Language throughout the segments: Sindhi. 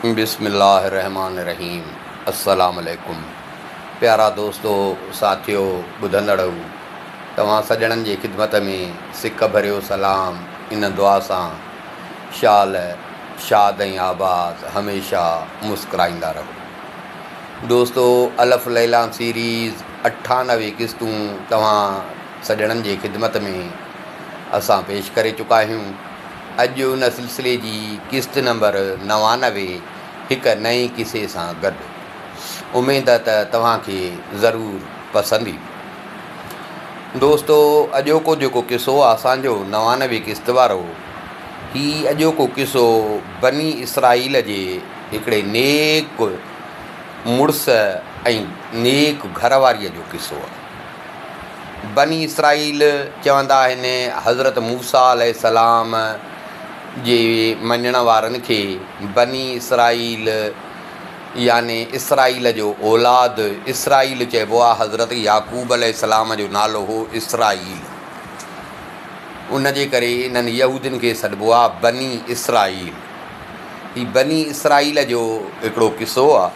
بسم الله الرحمٰن الرحيم السلام عليڪم پيارا دوستو ساٿيو ٻڌندڙؤ توهان سڄڻن جي خدمت ۾ سڪ ڀريو سلام ان دعا سان شال شاد ۽ آباد هميشه مسڪرائيندا رهو دوستو الف ليليٰ سيريز 98 قسطون توهان سڄڻن جي خدمت ۾ اسان پيش ڪري چڪا آهيون. اڄ ان سلسلي جي قسط نمبر 99 هڪ نئين قصي سان گڏ. اميد ته توهان کي ضرور پسند ايندو. دوستو اڄوڪو جيڪو قصو آ اسان جو 99 قسط وارو هي اڄوڪو قصو بني اسرائيل جي هڪڙي نيڪ مڙس ۽ نيڪ گهر واريء جو قصو آ. بني اسرائيل چوندا آهن حضرت موسيٰ عليه السلام جي مڃڻ وارن کي بني اسرائيل يعني اسرائيل جو اولاد اسرائيل چئبو آهي حضرت يعقوب عليه السلام جو نالو هو اسرائيل ان جي ڪري انهن يهودين کي سڏبو آهي بني اسرائيل. هي بني اسرائيل جو هڪڙو قصو آهي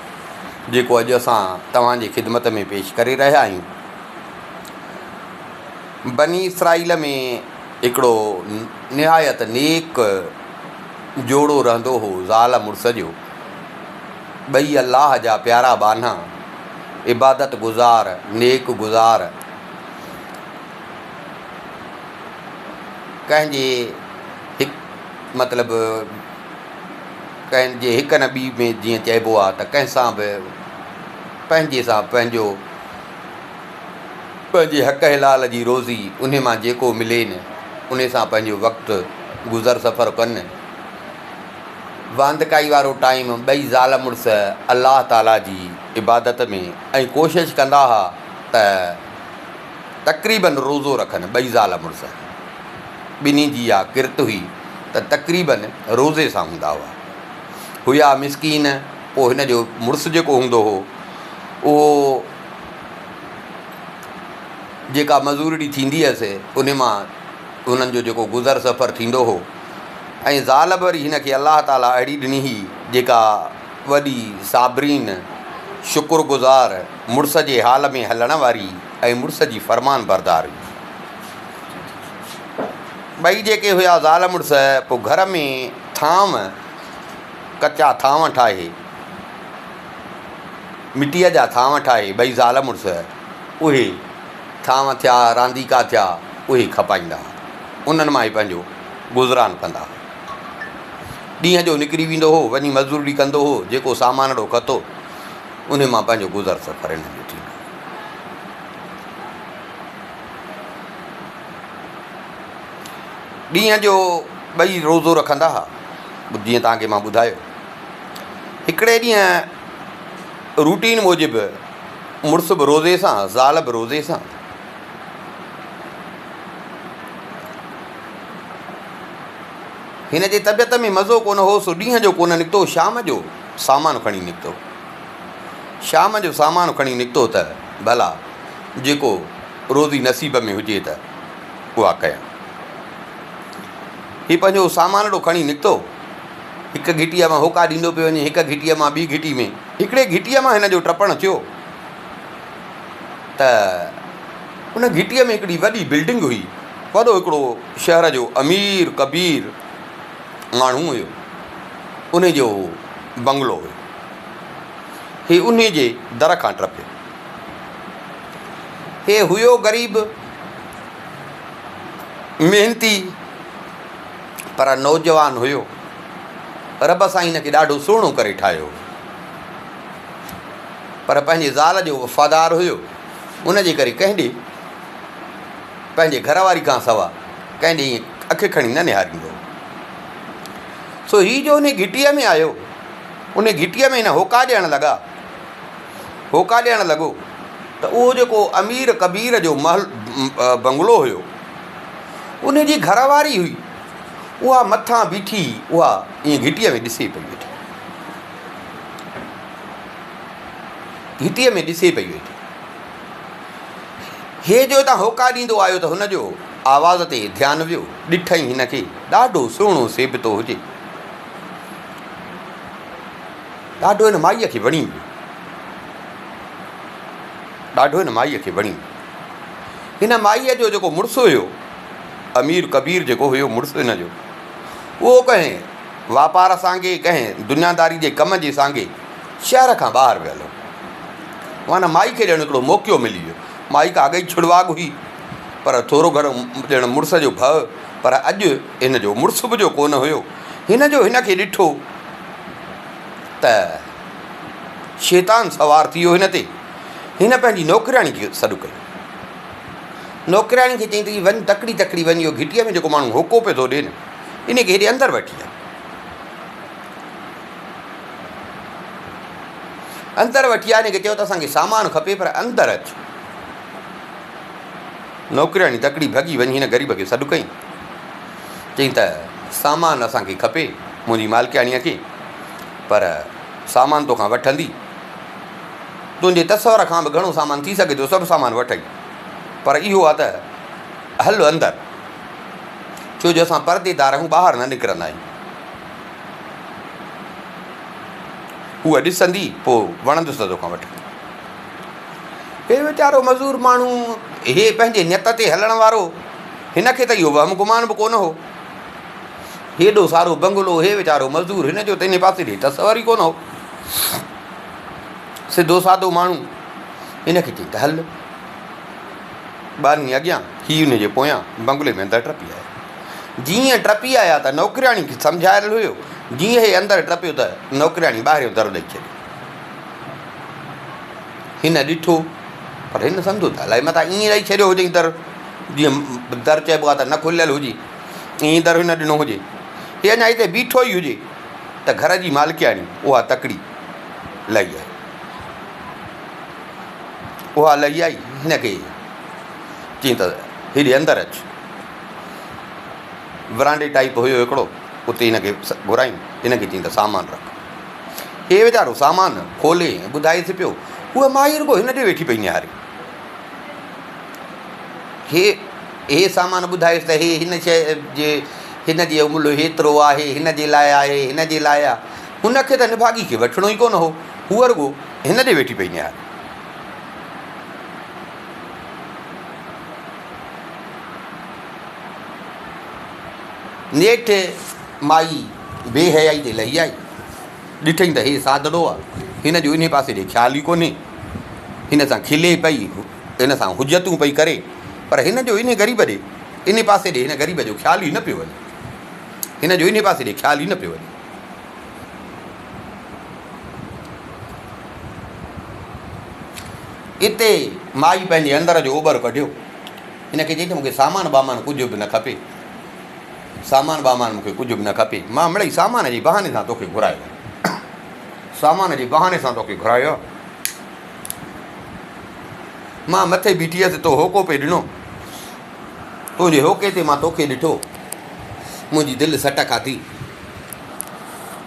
جيڪو اڄ اسان توهان جي خدمت ۾ پيش ڪري رهيا آهيون. بني اسرائيل ۾ هڪڙو نهايت نيڪ جوڙو رهندو هو زال مڙس جو. ٻئي الله جا پيارا ٻانها، عبادت گذار، نيڪ گذار. ڪنهن جي هڪ مطلب ڪنهن جي هڪ نه ٻي ۾ جيئن چئبو آهي ته ڪنهن سان به پنهنجي سان پنهنجو پنهنجي حق حلال جي روزي انهي مان جيڪو ملين انهي سان پنهنجو وقت گذر سفر ڪن. واندڪائي وارو ٽائيم ٻئي زال مڙس الله تعالي جي عبادت ۾ ۽ ڪوشش ڪندا ها ته تقريبن روزو رکن ٻئي زال مڙس. ٻنهي جي اها ڪرت هئي ته تقريبن روزي سان هوندا هئا. هيا مسڪين، پوء هن جو مڙس جيڪو هوندو هو، اهو جيڪا مزورڙي ٿيندي هيس، ان مان هنن جو جيڪو گذر سفر ٿيندو هو ۽ زال به وري هن کي الله تعاليٰ اهڙي ڏني هئي، جيڪا وڏي صابرين، شڪر گذار، مڙس جي حال ۾ هلڻ واري ۽ مڙس جي فرمانبردار هئي. ٻئي جيڪي هيا زال مڙس پوء گهر ۾ ٿانو، ڪچا ٿانو ٺاهي، مٽيء جا ٿانو ٺاهي ٻئي زال مڙس اهي ٿانو ٿيا، رانديڪا ٿيا، اهي کپائيندا ها. انهن مان ئي پنهنجو گذران ڪندا ها. ڏينهن جو نڪري ويندو هو، وڃي مزوري ڪندو هو، جيڪو سامانڙو کتو، انهي مان پنهنجو گذر سفر هنن جو ٿيندو هو. ڏينهن جو ٻئي روزو رکندا ها، جيئن توهان کي مان ٻڌايو. هڪڙي ڏينهن روٽين موجب مڙس به روزي سان، زال به روزي سان. هن جي طبيعت ۾ مزو ڪونه هو، سو ڏينهن جو ڪونه نڪتو، شام جو سامان کڻي نڪتو. شام جو سامان کڻي نڪتو ته ڀلا جيڪو روزي نصيب ۾ هجي ته اها ڪيان. هي پنهنجو سامانڙو کڻي نڪتو. هڪ گهٽيء مان هوڪا ڏيندو پيو وڃي، هڪ گهٽيء مان ٻي گهٽي ۾. هڪڙي گهٽيء مان هن جو ٽپڻ ٿيو ته ان گهٽيء ۾ هڪڙي وڏي بلڊنگ هئي. وڏو هڪڙو شهر جو امير ڪبير ماڻهو هيو. انهي جو بنگلو هيو. هي انهي جي در کان ٽپيو. هي هيو غريب، محنتي پر نوجوان هيو. رب سائين هن کي ڏاڍو سهڻو ڪري ٺاهيو هو. پر پنهنجي زال جو وفادار هيو. ان جي ڪري ڪنهن ڏي پنهنجي گهر واري کان سوا ڪنهن ڏي ائين اک کڻي نه نهاريندو هو. سو هي جو انهي گهٽيء ۾ آيو، انهي گهٽيء ۾ هن هوڪا ڏيڻ لڳا. هوڪا ڏيڻ لڳو ته اهو جيڪو امير ڪبير جو محل بنگلو هيو، انهي جي گهر واري هئي، اها مٿان بيٺي اها ائين گهٽيء ۾ ڏسي پئي ويٺي. گهٽيء ۾ ڏسي پئي ويٺي. هي جو هتان هوڪا ڏيندو آيو ته هن جو آواز تي ڌيان ويو، ڏٺائين هن کي ڏاڍو سهڻو سيبتو هجي. ڏاڍو هن مائيء کي وڻي ويو. ڏاڍو هن مائيء کي وڻي ويو. هن مائيء جو جيڪو مڙس هيو، امير ڪبير جيڪو هيو مڙس هن جو، اهو ڪنهن واپار سانگي، ڪنهن دنياداري جي ڪم جي سانگي شهر کان ٻاهر ويل هو. هن مائي کي ڄڻ هڪڙو موقعو ملي ويو. مائي ته اڳ ئي ڇڙواڳ هئي، پر ٿورو گهڻو ڄڻ مڙس جو ڀؤ، پر اڄ هن جو مڙس به جو ڪونه هيو. هن جو هن کي ڏٺو ته شيطان سوار ٿي ويو هن تي. هن پنهنجي نوڪرياڻي کي سڏ ڪيو. نوڪرياڻي کي چيائين ته وڃ تڪڙي تڪڙي وڃ اهو گهٽيء ۾ جيڪو ماڻهو هوڪو پيو ٿو ڏي نه، ان کي هيڏي اندر وٺي آ. اندر وٺي آ، هن کي چيو ته اسان کي سامان کپي پر اندر اچ. نوڪرياڻي تڪڙي ڀڳي وڃي هن غريب کي سڏ ڪيائين. چيائين ته سامان اسان کي کپي منهنجي مالڪياڻيء کي، پر سامان توکان وٺندي. تنهنجي تصور کان به گهڻو سامان ٿي سگهي ٿو، سڀ سامان وٺئي، پر اهو آ ته هل اندر، ڇو جو اسان پرديدار آهيون، ٻاهر نه نڪرندا آهيون. هوء ڏسندي، پوء وڻندس ته توکان وٺندي. هي ويچارو مزور ماڻهو، هي پنهنجي نيت تي هلڻ وارو، هن کي ته اهو وهم گمان به ڪونه هو. هيڏو سارو بنگلو، هي ويچارو مزدور، هن جو ته انهي پاسي ڏي تصور ئي ڪونه هو. سڌو سادو ماڻهو، هن کي چئي ته هل. ٻانهي اڳيان، هي ان جي پويان بنگلي ۾ اندر ٽپي آيا. جيئن ٽپي آيا ته نوڪرياڻي کي سمجهايل هيو، جيئن هي اندر ٽپيو ته نوڪرياڻي ٻاهريون در ڏئي ڇڏيو. هن ڏٺو پر هن سمجهيو ته الائي متان ائين ڏئي ڇڏيو هجئين در، جيئن در چئبو آهي ته نه کليل هجي، ائين در هن ڏنو هجي. هي اڃا هتي بيٺو ئي هجي ته گهر جي مالڪياڻي اها تڪڙي لهي آئي. اها لهي آئي، هن کي چيائين ته هيڏي اندر اچ. ورانڊي ٽائيپ هيو هڪڙو، اتي هن کي گهرايائين، هن کي چيائين ته سامان رک. هي ويچارو سامان کولي ۽ ٻڌائيس پيو. هوء مائي رڳو هن ڏي ويٺي پئي نهاري. هي هي سامان ٻڌائيس ته هي هن شيء جي هن جي ملهه هيترو آهي، هن جي لاء آهي، هن جي لاء آ. هن کي ته نڀاڳي کي وٺڻو ئي ڪونه هو. هوء رڳو هن ڏي ويٺي پئي نهاري. نيٺ مائي بي حيائي تي لهي آئي. ڏٺئين ته هي سادڙو آ، هن جو انهي پاسي ڏي خيال ئي ڪونهي. هن سان کلي پئي، هن سان حجتون پئي ڪري، پر هن جو انهي غريب ڏي، انهي پاسي ڏي هن غريب جو خيال ئي نه پيو وڃي. هن جو انهي پاسي ڏي خيال ئي نه پيو وڃي. اتي مائي پنهنجي اندر جو اوٻر ڪڍيو. هن کي چيائين ته مون کي سامان ٻامان ڪجهه به نه کپي. سامان ٻامان مون کي ڪجهه به نه کپي. مان مڙئي سامان جي بهاني سان توکي گهرايو آهي. سامان جي بهاني سان توکي گهرايو آهي. مان مٿي بيٺي هيس، تو هوڪو پئي ڏنو. تنهنجي هوڪي تي مان توکي ڏٺو. منهنجي دل سٽ کاڌي.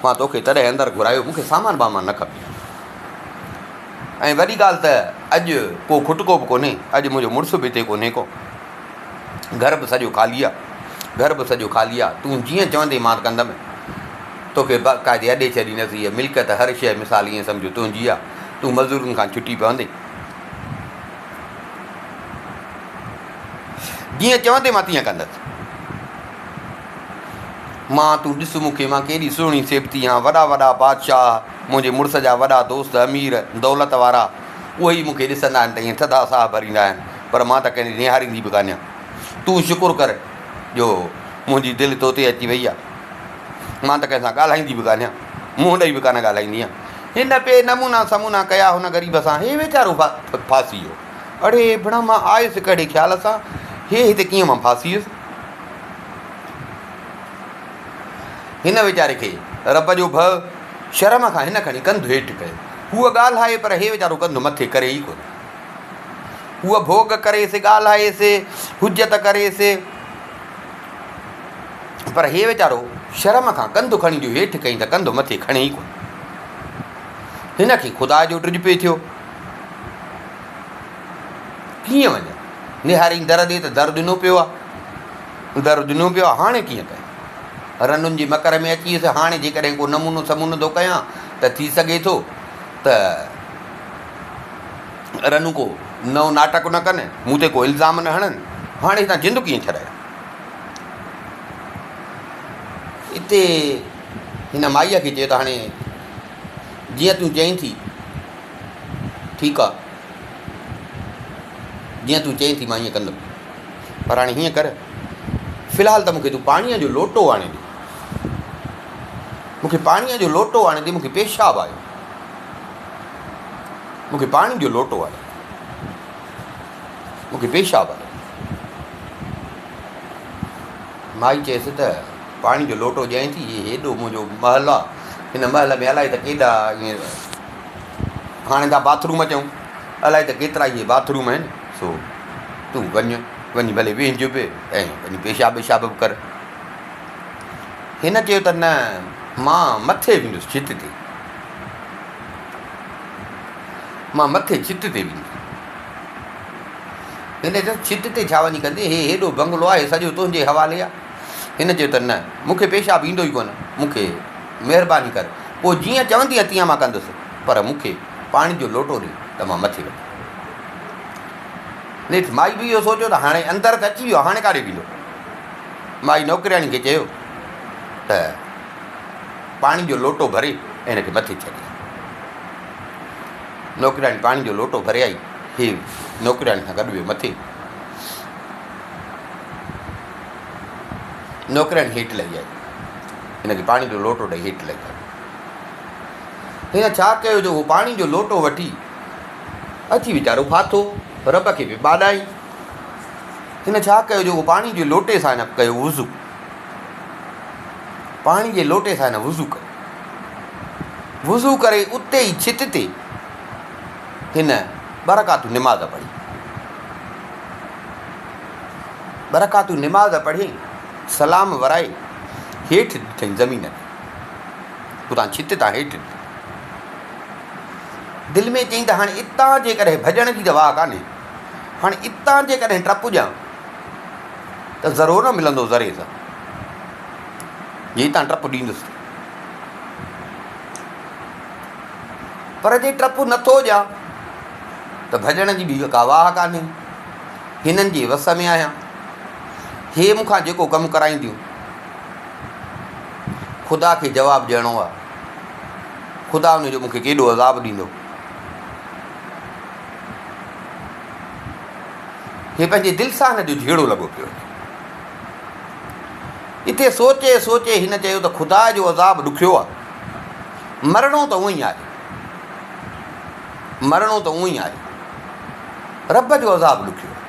مان توکي تڏهن اندر گهرايو. مون کي سامان ٻامان نه کپي. ۽ وڏي ڳالهه ته اڄ ڪو کٽڪو به ڪونهي. اڄ منهنجو مڙس به هتي ڪونهي ڪو. گهر به سڄو خالي آ. گهر به سڄو خالي آ. تون جيئن چوندين مان ڪندم. توکي باقاعدي اڏي ڇڏيندس. هيء ملڪيت هر شيء مثال ائين سمجهه تنهنجي آ. تون مزورن کان ڇٽي پوندين. جيئن چوندين مان تيئن ڪندس. مان تون ڏس مون کي مان ڪيڏي سهڻي سيبتي هان. وڏا وڏا بادشاهه، منهنجي مڙس جا وڏا دوست امير، دولت وارا، اهي ئي مون کي ڏسندا آهن ته ائين ٿڌا ساهه ڀريندا آهن، پر مان ته ڪنهن ڏي نهاريندي به ڪانهيان. تون شڪر ڪر جو منهنجي دل تو تي اچي وئي آهي. مان ته ڪنهن سان ڳالهائيندي به ڪانهيان، منهن ڏئي به ڪانه ڳالهائيندي آهيان. هن پئي نمونا سمونا ڪيا هن غريب سان، هي ويچارو ڦاسي ويو. اڙي ڀڻا مان آيس ڪهڙي خيال سان، هي هتي ڪيئن مان ڦاسي ويس. هن ويچاري کي رب جو ڀؤ، شرم کان هن کڻي ڪنڌ هيٺ ڪيو. هوء ڳالهائي پر هي ويچارو ڪنڌ مٿي ڪري ئي ڪونه. هوء ڀوڳ ڪريس، ڳالهائيس، حجت ڪريس، پر هي ويچارو شرم کان ڪنڌ کڻي جو هيٺ ڪيائين ته ڪنڌ مٿي کڻي ئي ڪونه. هن کي خدا جو ڊڄ پئي ٿيو. ڪيئن وڃان؟ نهاريائين در ڏي ته در ڏنو پيو آ. در ڏنو پيو آ، هاڻي ڪيئن ڪيان؟ رنن جي مڪر ۾ اچي ويس، هاڻي جيڪڏهن ڪو نمونو سمونو ٿو ڪيان ته ٿي سگهي ٿو ته رنون ڪو نئون ناٽڪ نه ڪن، مون تي ڪو الزام نه هڻن، هاڻي هتان جند ڪيئن ڇڏايان؟ اتي هن مائيء کي چيو ته هاڻي جيئن تون چئين ٿي ٺيڪ آ، جيئن تون چئين ٿي مان ائين ڪندم، پر هاڻي هيئن ڪر، في الحال ته مون کي تون پاڻيء جو لوٽو آڻي ڏي، مون کي پاڻيء جو لوٽو آڻي ڏي، مون کي پيشاب آيو، مون کي پاڻي جو لوٽو آڻي ڏي، مون کي پيشاب آيو. مائي چيس ته پاڻي جو لوٽو ڏيائين ٿي، هي هيڏو منهنجو محل آ، هن محل ۾ الائي ته ڪيڏا ائين هاڻي ٿا باٿ روم چئون، الائي ته ڪيترا اهي باٿ روم آهن، سو تون وڃ، وڃي ڀلي ويهج به ۽ وڃي پيشاب ويشاب به ڪر. هن چيو ته نه مان مٿي ويندس ڇت تي، مان مٿي ڇت تي ويندس. هن چيس، ڇت تي ڇا وڃي ڪندين، هي هيڏو بنگلو آهي، سڄو تنهنجي حوالي آهي. هن چيو ته نه، مون کي پيشاب ايندو ئي ڪونه، مون کي مهرباني ڪر، پوء جيئن چوندينء تيئن مان ڪندس، پر مون کي پاڻي جو لوٽو ڏي ته مان مٿي وڃان. نيٺ مائي به اهو سوچيو ته هاڻي اندر ته اچي ويو آهي، هاڻي ڪاڏي ويندو؟ مائي نوڪرياڻي کي چيو ته پاڻي جو لوٽو ڀري ۽ هن کي مٿي ڇڏي آ. نوڪرياڻي پاڻي جو لوٽو ڀري آئي. هي نوڪرياڻي سان گڏ ويو مٿي. نوڪرياڻي هيٺ لهي آئي. هن کي پاڻي جو لوٽو ڏئي هيٺ لهي آئي. هن ڇا ڪيو جو هو پاڻي جو لوٽو وٺي اچي ويچارو ڦاٿو، رب کي به ٻاڏائين. هن ڇا ڪيو جو اهو پاڻي جي لوٽي سان هن ڪيو وضو. پاڻي جي لوٽي سان هن وضو ڪيو. وضو ڪري اتي ئي ڇت تي هن ٻه رڪعتون نماز پڙهي. ٻه رڪعتون نماز پڙهي سلام ورائي هيٺ ڏٺائين زمين تي. اتان ڇت تان هيٺ ڏٺائين. دل ۾ چيائين ته هاڻي اتان جيڪڏهن ڀڄڻ جي ته واهه ڪانهي. هاڻي اتان جيڪڏهن ٽپ ڏيان ته ذرو نه ملندو ذري سان. جي اتان ٽپ ڏيندس ته. پر جي ٽپ نٿو ڏيان ته ڀڄڻ جي به ڪا واهه ڪانهي. هنن جي وس ۾ آهيان. هي مون کان جيڪو ڪم ڪرائينديون. خدا کي جواب ڏيڻو آهي. خدا ان جو مون کي ڪيڏو عذاب ڏيندو. هي پنهنجي دل سان هن جو جهيڙو لڳو پيو هجي. اتي سوچي سوچي هن چيو ته خدا جو عذاب ڏکيو آهي. مرڻو ته اونئن ئي آهي. مرڻو ته اونئن ئي آهي. رب جو عذاب ڏکيو آهي.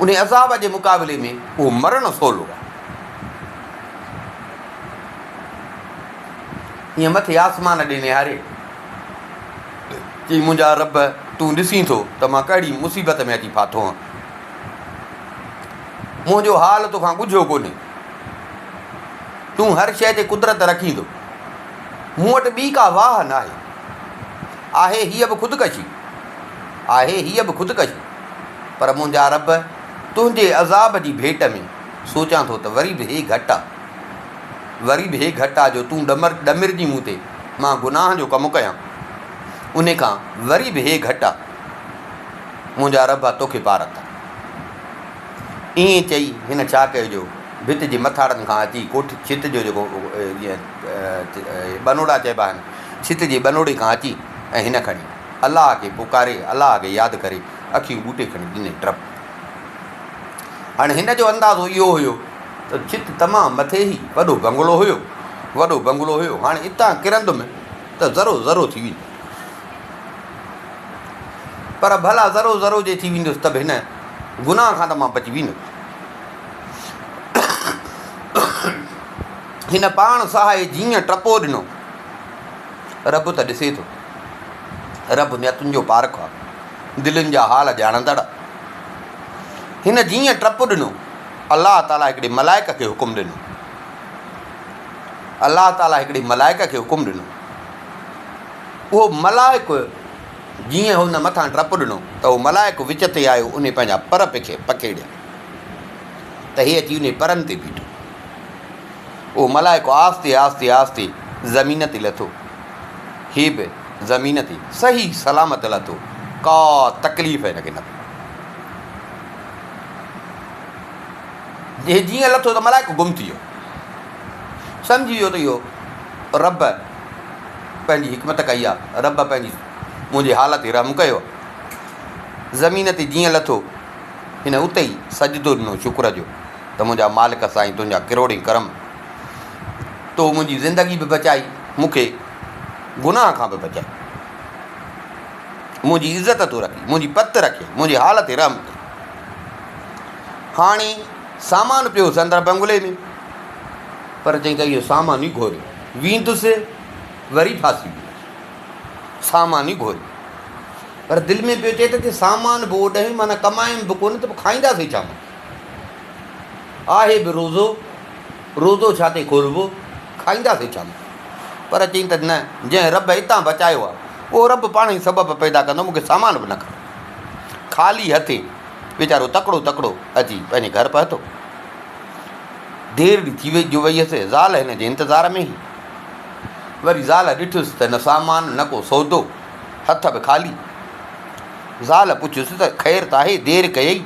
ان عذاب جي مقابلي ۾ اهو مرڻ سولو آهي. ائين مٿي آسمان ڏي نهاري چيائين، منهنجا رب! تون ڏسين ٿو ته مان ڪهڙي مصيبت ۾ اچي ڦاٿو آهيان. منهنجو حال توکان ڳجهو ڪونهي. تون هر شيء تي قدرت رکين ٿو. مون وٽ ٻي ڪا واهه ناهي. آهي هيء به خودڪشي. آهي هيء به خودڪشي. پر منهنجا رب! تنهنجي عذاب جي ڀيٽ ۾ سوچان ٿو ته وري به هي گهٽ آ. وري به هي گهٽ آ جو تون ڏمر ڏمرجين مون تي، مان گناهه جو ڪم ڪيان. انهي کان وري به هي گهٽ آ. منهنجا رب آ توکي پارت آ. ائين چئي هن ڇا ڪيو جو ڀت جي مٿاڙن کان اچي ڪوٺ ڇت جو جيڪو جيئن ٻنوڙا چئبا آهن، ڇت جي ٻنوڙي کان اچي ۽ هن کڻي الله کي پڪاري، الله کي ياد ڪري اکيون ٻوٽي کڻي ڏني ٽپ. هاڻي هن جو اندازو اهو هيو ته ڇت تمام مٿي هئي، وڏو بنگلو هيو، وڏو بنگلو هيو، هاڻي اتان ڪرندم ته ذرو ذرو ٿي ويندس. پر ڀلا ذرو ذرو جي ٿي ويندس ته به هن گناهه کان ته مان بچي ويندس. هن پاڻ سهائي جيئن ٽپو ڏنو، رب ته ڏسي ٿو، رب نيتن جو پارک آ، دلين جا حال ڄاڻندڙ آ. هن جيئن ٽپ ڏنو، الله تعاليٰ هڪڙي ملائڪ کي حڪم ڏنو. الله تعاليٰ هڪڙي ملائڪ کي حڪم ڏنو. اهو ملائڪ جيئن هن مٿان ٽپ ڏنو ته اهو ملائڪ وچ تي آيو، انهي پنهنجا پر پکيڙيا ته هي اچي انهي پرن تي بيٺو. اهو ملائڪ آهستي آهستي آهستي زمين تي لٿو. هي به زمين تي صحيح سلامت لٿو، ڪا تڪليف هن کي نه پئي. هي جيئن لٿو ته ملائڪ گم ٿي ويو. سمجهي ويو ته اهو رب پنهنجي حڪمت ڪئي آهي، رب پنهنجي منهنجي حال تي رحم ڪيو آهي. زمين تي جيئن لٿو، هن اتي ئي سجدو ڏنو شڪر جو ته منهنجا مالڪ سائين تنهنجا ڪروڙين ڪرم، تو منهنجي زندگي به بچائي، مون کي گناهه کان به بچائي، منهنجي عزت تو رکي، منهنجي پت رکي، منهنجي حال تي رحم ڪئي. هاڻي سامان پيو هوس اندر بنگلي ۾، پر چئي ته اهو سامان ئي گهوريو ويندس وري ڦاسي ويندس، سامان ئي گهوريو. پر دل ۾ پيو چئي ته جي سامان به اوڏهين معنيٰ ڪمايم به ڪونه ته پوء کائينداسين ڇا مان؟ آهي به روزو، روزو ڇا تي کولبو، کائينداسين ڇا مان؟ پر چئين ته نه، جنهن رب اتان بچايو آهي، اهو رب پاڻ ئي سبب پيدا ڪندو، مون کي سامان به نه کپي. خالي هٿين ويچارو تڪڙو تڪڙو اچي پنهنجي گهر پهتو. دير به ٿي وئي جو وئي هيس، زال هن جي انتظار ۾ هئي. وري زال ڏٺس ته نه سامان نه ڪو سودو، هٿ به خالي. زال پڇيس ته خير ته آهي، دير ڪيئي؟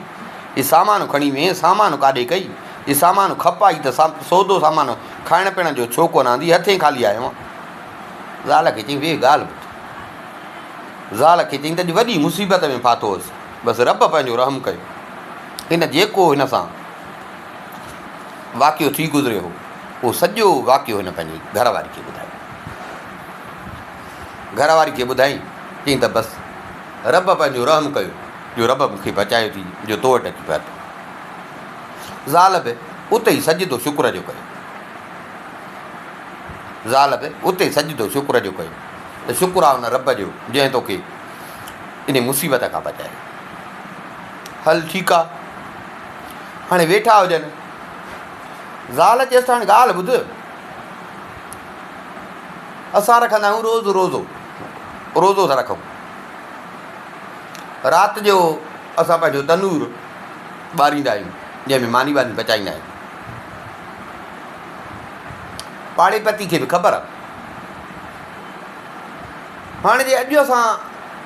هي سامان کڻي وئين، سامان ڪاڏي ڪئي؟ هي سامان کپائي ته سودو سامان کائڻ پيئڻ جو ڇو ڪونه آندي، هٿين خالي آيو آن. زال کي چيائين، ويهه ڳالهه ٻڌ. زال کي چيائين ته اڄ وڏي مصيبت ۾ ڦاٿو هوس، بس رب پنهنجو رحم ڪيو. هن جيڪو هن سان واقعو ٿي گذريو هو، اهو سڄو واقعو هن پنهنجي گهر واري کي ٻڌايو. گهر واري کي ٻڌائين، چيائين ته بس رب پنهنجو رحم ڪيو جو رب مون کي بچايو ٿي جو تو وٽ اچي پهتو. زال به اتي ئي سجدو شڪر جو ڪيو. زال به اتي سجدو شڪر جو ڪيو ته شڪر آ ان رب جو جنهن توکي انهي مصيبت کان بچايو. هل ٺيڪ آ. هاڻي ويٺا هجن. زال چيس ته هاڻي ڳالهه ٻڌ. اسان رکندا آهيون روز روزو. روزو ٿا رکون. رات جو اسان پنهنجو تنور ٻاريندا آهيون جنهن ۾ ماني ٻاني پچائيندا آهيون. پاڙي پتي کي به خبر آهي. هاڻي جي اڄ اسان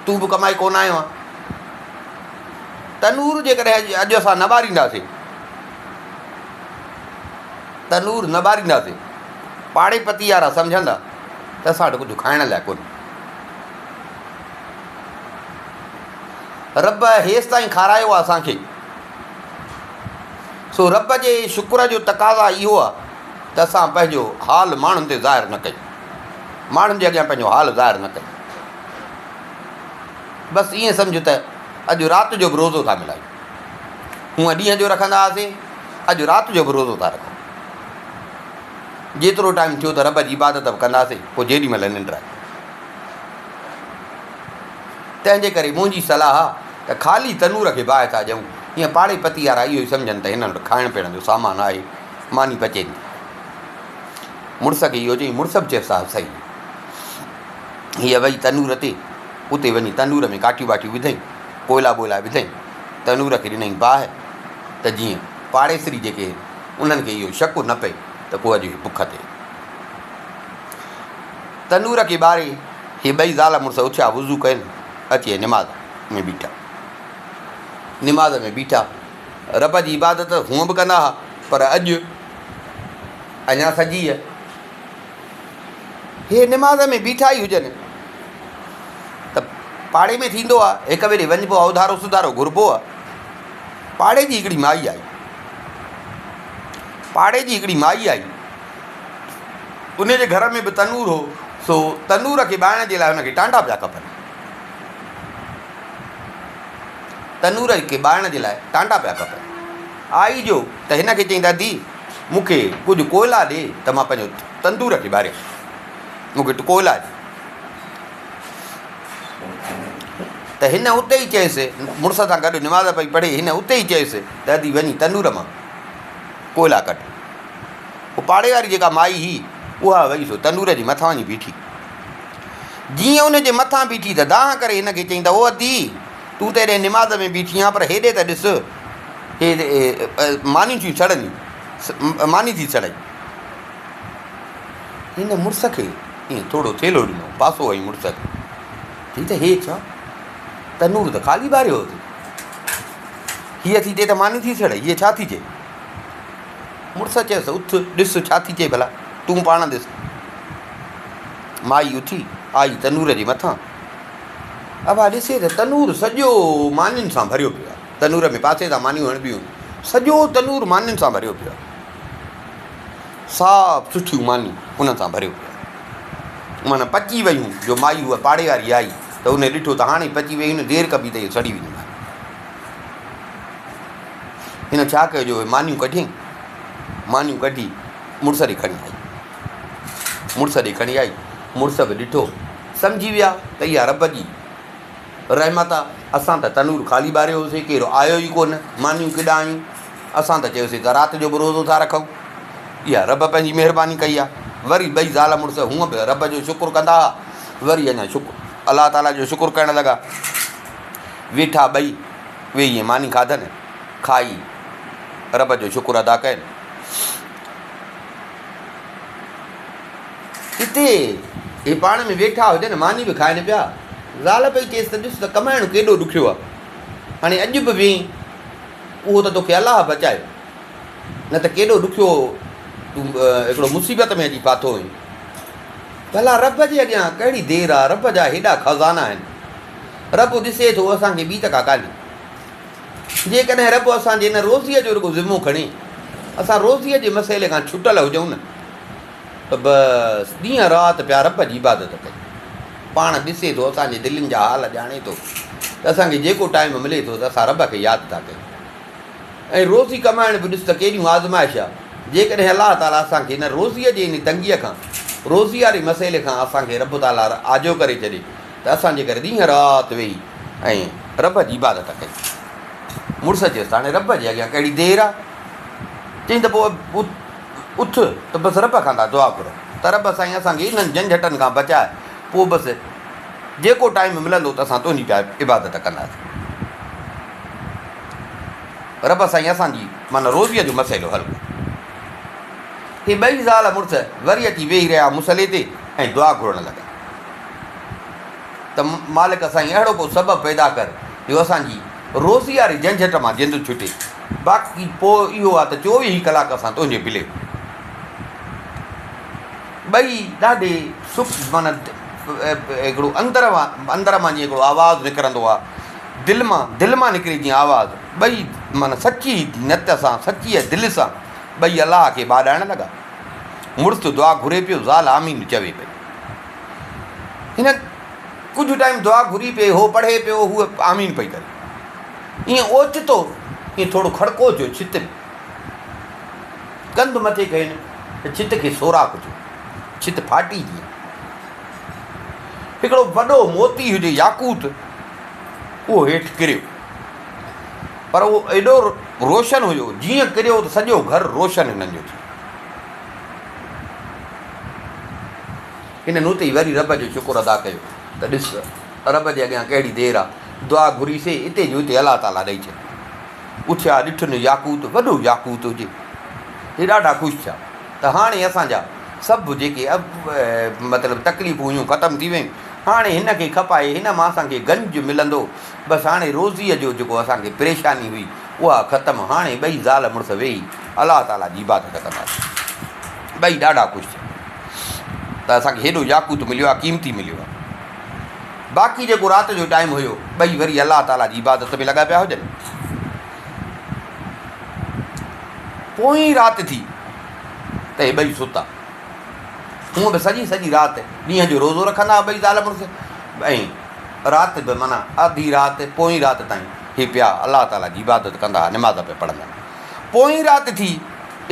تون به ڪمائي ڪونه آيو آهين. تنور جيڪڏهن اڄ اسان نه ٻارينداسين، تنور نه ٻارينداسين، پاڙي پتي وارا سمجهندا ته اسان وٽ ڪجهه کائڻ لاء ڪونهي. رب هيستائين کارايو آهي اسان کي، سو رب جي شڪر جو تقاضا اهو آهي ته اسان پنهنجو حال ماڻهن تي ظاهر نه ڪيون، ماڻهن جي اڳيان پنهنجو حال ظاهر نه ڪيون. بس ائين سمجهه ته اڄ رات جو به روزو ٿا ملايون. هونء ڏينهن جو رکندا هئاسين، اڄ رات جو به روزو ٿا رکون. جيترو ٽائيم ٿيو ته رب جي عبادت به ڪنداسين، پوء جيڏي مهل ننڊ آئي. تنهن جي ڪري منهنجي صلاح آ ته خالي تنور کي باهه ٿا ڏيون، جيئن پاڙي پتي وارا اهو ئي سمجهن ته هنن وٽ کائڻ پيئڻ جو سامان آهي، ماني پچين ٿي. مڙس کي اهو چئي مڙس به چيس ها صحيح. هيء وئي تنور تي، اتي وڃي تنور ۾ ڪاٺيون ٻاٺيون وڌئين، ڪوئلا ٻوئلا وڌئين، تنور کي ڏنائين باهه ته جيئن پاڙيسري جيڪي آهن، انهن کي اهو شڪ نه پئي ته ڪو اڄ هي بک تي. تنور کي ٻاري هي ٻئي زال مڙس اٿيا، وضو ڪين، اچي نماز ۾ بيٺا. نماز ۾ بيٺا، رب جي عبادت هونء به ڪندا ها، پر اڄ اڃا سجيء. هي نماز ۾ بيٺا ئي هجن ته پاڙي ۾ ٿيندو آ، هڪ ٻئي ڏي وڃبو آ، اڌارو سڌارو گهربو آ. پاڙي جي هڪڙي مائي آئي. پاڙي جي هڪڙي مائي آئي. ان جي گهر ۾ به تنور هو، سو تنور کي ٻارڻ جي لاء هن کي ٽانڊا پيا کپن. تنور کي ٻارڻ جي لاء ٽانڊا پيا کپن. آئي جو ته هن کي چيائين ته ادي مون کي ڪجهه ڪوئلا ڏي ته مان پنهنجو تندور کي ٻاريان. مون کي ڪوئلا ڏي. ته هن اتي ئي چيس، مڙس سان گڏ نماز پئي پڙهي، هن اتي ئي چيس ته ادي وڃي تنور مان ڪوئلا ڪڍ. پوء پاڙي واري جيڪا مائي هئي، اها وئي سو تنور جي مٿان وڃي بيٺي. جيئن ان جي مٿان بيٺي ته دانهن ڪري هن کي چيائين ته او ادي! تون ته هيڏي نماز ۾ بيٺي آن پر هيڏي ته ڏس، هي مانيون ٿيون سڙنديون، ماني ٿي سڙئي. هن مڙس کي ائين ٿورو ٿيلهو ڏنو، پاسو هنئي مڙس کي. چئي ته هي ڇا؟ تنور ته خالي ٻاريو اٿئي. هيء ٿي چئي ته ماني ٿي سڙي، هيء ڇا ٿي چئي؟ مڙس چيس ته اٿ، ڏس ڇا ٿي چئي ڀلا، تون پاڻ ڏس. مائي اٿي، آئي تنور جي مٿان. ابا ڏسي ته تنور سڄو مانين سان ڀريو پيو آهي. تنور ۾ پاسي تان مانيون هڻبيون هيون. سڄو تنور مانين سان ڀريو پيو آهي. صاف سٺيون مانيون انهن سان ڀريو پيو آهي. معنيٰ پچي ويون جو مائي هوء پاڙي واري آئي ته ان ڏٺو ته هاڻي پچي ويون آهن دير ڪبي ته اهي سڙي وينديون مانيون. هن ڇا ڪيو جو اهي مانيون ڪڍيائين. مانيون ڪڍي مڙس ڏي کڻي آئي. مڙس ڏي کڻي آئي. مڙس به ڏٺو. سمجهي ويا ته اها رب جي رحمت آ، اسان ته تنور خالي ٻاريو هوسين، ڪير آيو ئي ڪونه، مانيون ڪيڏانهن آيون؟ اسان ته چيوسين ته رات جو به روزو ٿا رکون. اها رب پنهنجي مهرباني ڪئي آ. وري ٻئي زال مڙس هونء به رب جو شڪر ڪندا ها، وري اڃا شڪر الله تعاليٰ جو شڪر ڪرڻ لڳا. ويٺا ٻئي، ويهي ۽ ماني کاڌن، کائي رب جو شڪر ادا ڪين. اتي هي پاڻ ۾ ويٺا هجن، ماني به کائن پيا. زال پئي چيس ته ڏس ته ڪمائڻ ڪيڏو ڏکيو آ. هاڻي اڄ به وئين، اهو ته توکي الله بچايو، نه ته ڪيڏو ڏکيو تون هڪڙو مصيبت ۾ اچي ڦاٿو هئين. ڀلا رب جي اڳيان ڪهڙي دير آ، رب جا هيڏا خزانا آهن. رب ڏسي ٿو، اسان کي ٻي ته ڪا ڪانهي. جيڪڏهن رب اسان جي ان روزيء جو رڳو ذمو کڻي، اسان روزيء جي مسئلي کان ڇٽل هجون نه، ته بس ڏينهن رات پيا رب جي عبادت ڪيون. پاڻ ڏسي ٿو، اسان جي دلين جا حال ڄاڻي ٿو ته اسان کي جيڪو ٽائيم ملي ٿو ته اسان رب کي ياد ٿا ڪيون. ۽ روزي ڪمائڻ به ڏس ته ڪيڏيون آزمائش آ. جيڪڏهن الله تعاليٰ اسان کي ان روزيء جي ان تنگيء کان، روزي واري مسئلي کان اسان کي رب تعاليٰ آجو ڪري ڇڏي ته اسان جيڪر ڏينهن رات ويهي ۽ رب جي عبادت ڪيون. مڙس چيس ته هاڻي رب جي اڳيان ڪهڙي دير آ؟ چيائين ته پوء اٿ ته بس رب کان ٿا دعا گهرون ته رب سائين اسان کي انهن جهنجهٽن کان بچاء، پوء بس جيڪو ٽائيم ملندو ته اسان تنهنجي پيا عبادت ڪنداسين. رب سائين اسان جي معنيٰ روزيء جو مسئلو حل ڪر. هي ٻئي زال مڙس وري اچي ويهي رهيا مصلي تي ۽ دعا گهرڻ لڳا ته مالڪ سائين اهڙو ڪو سبب پيدا ڪر جو اسان جي روزي واري جهنجهٽ مان جند ڇٽي، باقي پوء اهو آ ته چوويهه ئي ڪلاڪ اسان تنهنجي بلي هون. ٻئي ڏاڍي سک معنيٰ هڪڙو اندر مان اندر مان جيئن هڪڙو آواز نڪرندو آ، دل مان دل مان نڪري جيئن آواز، ٻئي معنيٰ سچي نيت سان سچيء دل سان ٻئي الله کي ٻاڏائڻ لڳا. مڙس دعا گهري پيو، زال آمين چوي پئي. هن ڪجهه ٽائيم دعا گهري پئي، هو پڙهي پيو، هوء آمين پئي ڪري. ائين اوچتو ائين ٿورو کڙڪو ٿيو ڇت ۾. ڪنڌ مٿي ڪين ته ڇت کي سوراخ ٿيو. ڇت ڦاٽي جيئن. هڪڙو وڏو موتي هجي ياقوت، اهو هيٺ ڪريو. پر اهو ايڏو روشن هيو، جيئن ڪريو ته سڄو گهر روشن هنن جو ٿيو. هنن اتي ئي وري رب جو شڪر ادا ڪيو ته ڏس رب جي اڳيان ڪهڙي دير آ، دعا گهري سي اتي جو اتي الله تعاليٰ ڏئي ڇڏيو. اٿيا ڏٺن ياقوت وڏو ياقوت هجي. هي ڏاڍا خوش ٿيا ته هاڻي اسان جا سڀ جيڪي مطلب تڪليفون هيون ختم ٿي ويون، هاڻي هن کي کپائي هن مان اسان کي گنج ملندو، بس هاڻي روزيء جو جيڪو اسان کي پريشاني هئي اها ختم، هاڻي ٻئي زال مڙس ويهي الله تعاليٰ جي عبادت ڪنداسين. ٻئي ڏاڍا خوش ٿيا. ته اسان کي هيڏو ياقوت مليو آهي، قيمتي مليو آهي. باقي جيڪو رات جو ٽائيم هيو، ٻئي وري الله تعاليٰ جي عبادت ۾ لڳا پيا هجن. پوئين رات ٿي ته هي ٻئي ستا. هونء به سڄي سڄي رات ڏينهن جو روزو رکندا هئا ٻئي زال مڙس ۽ رات به معنيٰ اڌي رات پوئين رات تائين هي پيا الله تعاليٰ جي عبادت ڪندا هئا، نماز پيا پڙهندا هئا. پوئين رات ٿي،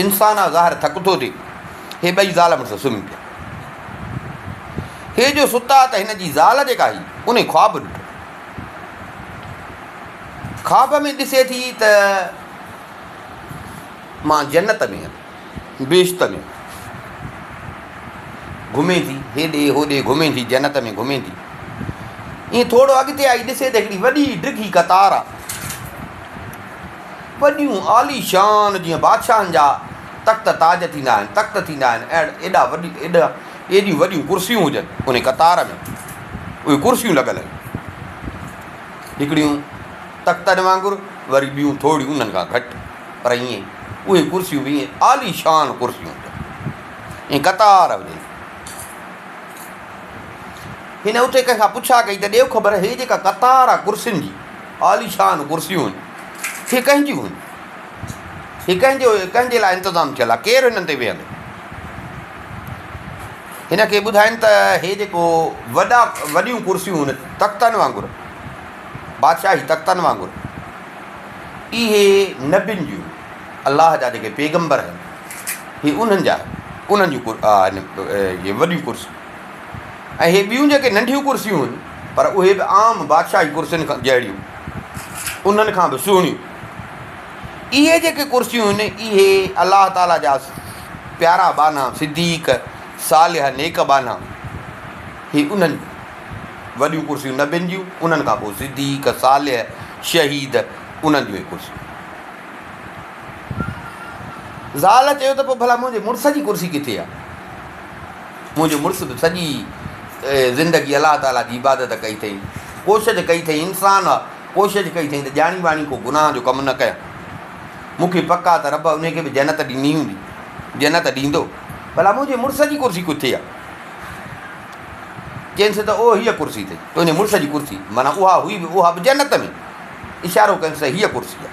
انسان آ ظاهر ٿڪ ٿو ٿئي. هي ٻئي زال مڙس سمهي پيا. هي جو ستا ته هن جي زال جيڪا هئي، انهي خواب ڏٺو. خواب ۾ ڏسي ٿي ته مان جنت ۾ هيم، بهشت ۾. گهمي ٿي، هيڏي هوڏي گهمي ٿي، جنت ۾ گهمي ٿي. ائين ٿورو اڳتي آئي، ڏسي ته هڪڙي وڏي ڊگهي قطار آ. وڏيون عاليشان جيئن بادشاهن جا تخت تاج ٿيندا آهن، تخت ٿيندا آهن، اهڙ ايڏا وڏي ايڏا ايڏيون وڏيون ڪرسيون هجن، انهي قطار ۾ اهي ڪرسيون لڳل هيون. هڪڙيون تختن وانگر، وري ٻيون ٿوريون انهن کان گهٽ، پر ائين اهي ڪرسيون به ائين عاليشان ڪرسيون هجن، ائين قطار هجي. هن اتي ڪنهن کان پڇا ڪئي ته ڏيو خبر هي جيڪا قطار آ ڪرسين جي، عاليشان ڪرسيون آهن، هي ڪنهن جون آهن؟ هي ڪنهن جو ڪنهن جي لاء انتظام ٿيل آ؟ ڪير هنن تي ويهندو؟ هن کي ٻڌائين ته هي جيڪو وڏا وڏيون ڪرسيون آهن تختن وانگر، بادشاهي تختن وانگر، اهي نبين جون، الله جا جيڪي پيغمبر آهن، هي انهن جا انهن جون آهن اهي وڏيون ڪرسيون ۽ هي ٻيون جيڪي ننڍيون ڪرسيون هن پر اهي به عام بادشاهي ڪرسين کان جهڙيون انهن کان به سهڻيون اهي جيڪي ڪرسيون هن اهي الله تعاليٰ جا پيارا ٻانها صديق صالح نيڪ ٻانها هي انهن وڏيون ڪرسيون نبين جون انهن کان پوء صديق صالح شهيد انهن جون ڪرسيون زال چيو ته پوء ڀلا منهنجي مڙس جي ڪرسي ڪٿي آهي؟ منهنجو مڙس به سڄي زندگي الله تعاليٰ جي عبادت ڪئي اٿئي، ڪوشش ڪئي اٿئي، انسان آ، ڪوشش ڪئي اٿئي ته ڄاڻي واڻي ڪو گناهه جو ڪم نه ڪيان. مون کي پڪ آ ته رب انهي کي به جنت ڏني هوندي، جنت ڏيندو. ڀلا منهنجي مڙس جي ڪرسي ڪٿي آ؟ چينس ته او هيء ڪرسي اٿئي، تنهنجي مڙس جي ڪرسي، معنيٰ اها هئي به اها به جنت ۾. اشارو ڪيس ته هيء ڪرسي آ.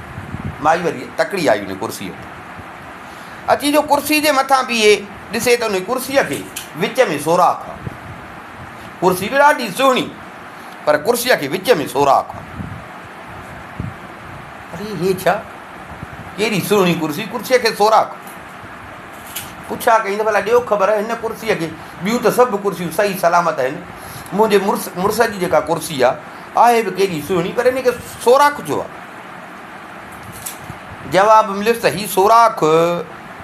مائي وري تڪڙي آئي ان ڪرسيء وٽ. اچي جو ڪرسي جي مٿان بيهي ڏسي ته ان ڪرسيء کي وچ ۾ سوراخ آ. ڪرسي به ڏاڍي سهڻي، پر ڪرسيء کي وچ ۾ سوراخ آ. اڙي هي ڇا؟ ڪيڏي سهڻي ڪرسي، ڪرسيء کي سوراخ. پڇا ڪيائين ته ڀلا ڏيو خبر هن ڪرسيء کي، ٻيون ته سڀ ڪرسيون صحيح سلامت آهن، منهنجي مڙس مڙس جي جيڪا ڪرسي آ، آهي به ڪيڏي سهڻي پر ان کي سوراخ ڇو آ؟ جواب مليس ته هي سوراخ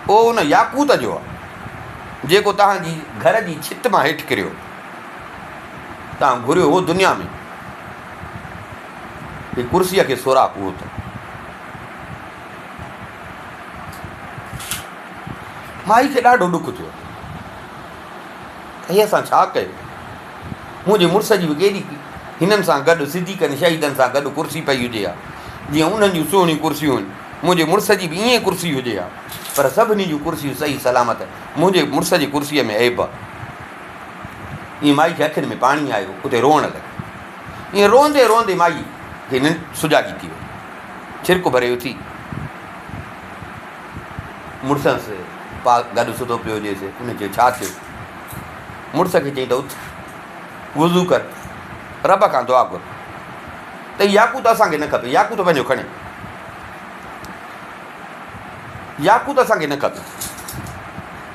او ان ياقوت جو آ، جيڪو توهان جي گهر جي ڇت مان هيٺ ڪريو. توهان گهريو هو دنيا ۾، هي ڪرسيء کي سوراخ اهو اٿو. مائي کي ڏاڍو ڏک ٿيو ته هي اسان ڇا ڪيو؟ منهنجي مڙس جي به ڪيڏي هنن سان گڏ صديقن شهيدن سان گڏ ڪرسي پئي هجي ها، جيئن انهن جون سهڻيون ڪرسيون هن، منهنجي مڙس جي به ائين ڪرسي هجي ها، پر سڀني جون ڪرسيون صحيح سلامت، منهنجي مڙس جي ڪرسيء ۾ عيب آ. ائين مائي کي اکين ۾ پاڻي آيو، اتي روئڻ لڳي. ائين روئندي روئندي مائي کي ننڊ سجاڳي ٿي وئي. ڇرڪ ڀري اٿي. مڙسهنس پا گڏ ستو پيو هجيس. ان چيو، ڇا ٿيو؟ مڙس کي چيائين ته اٿ، وضو ڪر، رب کان دعا گهر ته هي ياقوت اسان کي نه کپي، ياقوت پنهنجو کڻي. ياقوت اسان کي نه کپي.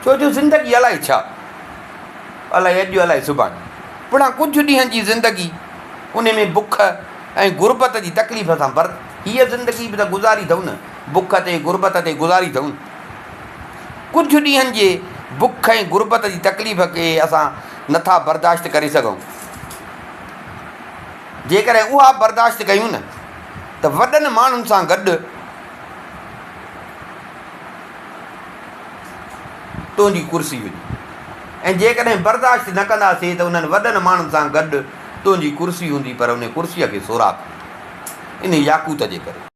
ڇو جو زندگي الائي ڇا، الائي اڄ الائي سڀاڻي. پڻا ڪجهه ڏينهن جي زندگي، ان ۾ بک ۽ غربت جي تڪليف سان بر هيء زندگي به ته گذاري اٿئون نه، بک تي غربت تي گذاري اٿئون. ڪجهه ڏينهن جي بک ۽ غربت جي تڪليف کي اسان نٿا برداشت ڪري سگهون. جيڪڏهن اها برداشت ڪيون نه ته وڏن ماڻهن سان گڏ تنهنجي ڪرسي هجي ۽ جيڪڏهن برداشت نه ڪنداسين ته انهن وڏن ماڻهن سان گڏ تنهنجي ڪرسي هوندي پر انهي ڪرسيء کي سوراخ هوندو انهي ياقوت جي ڪري.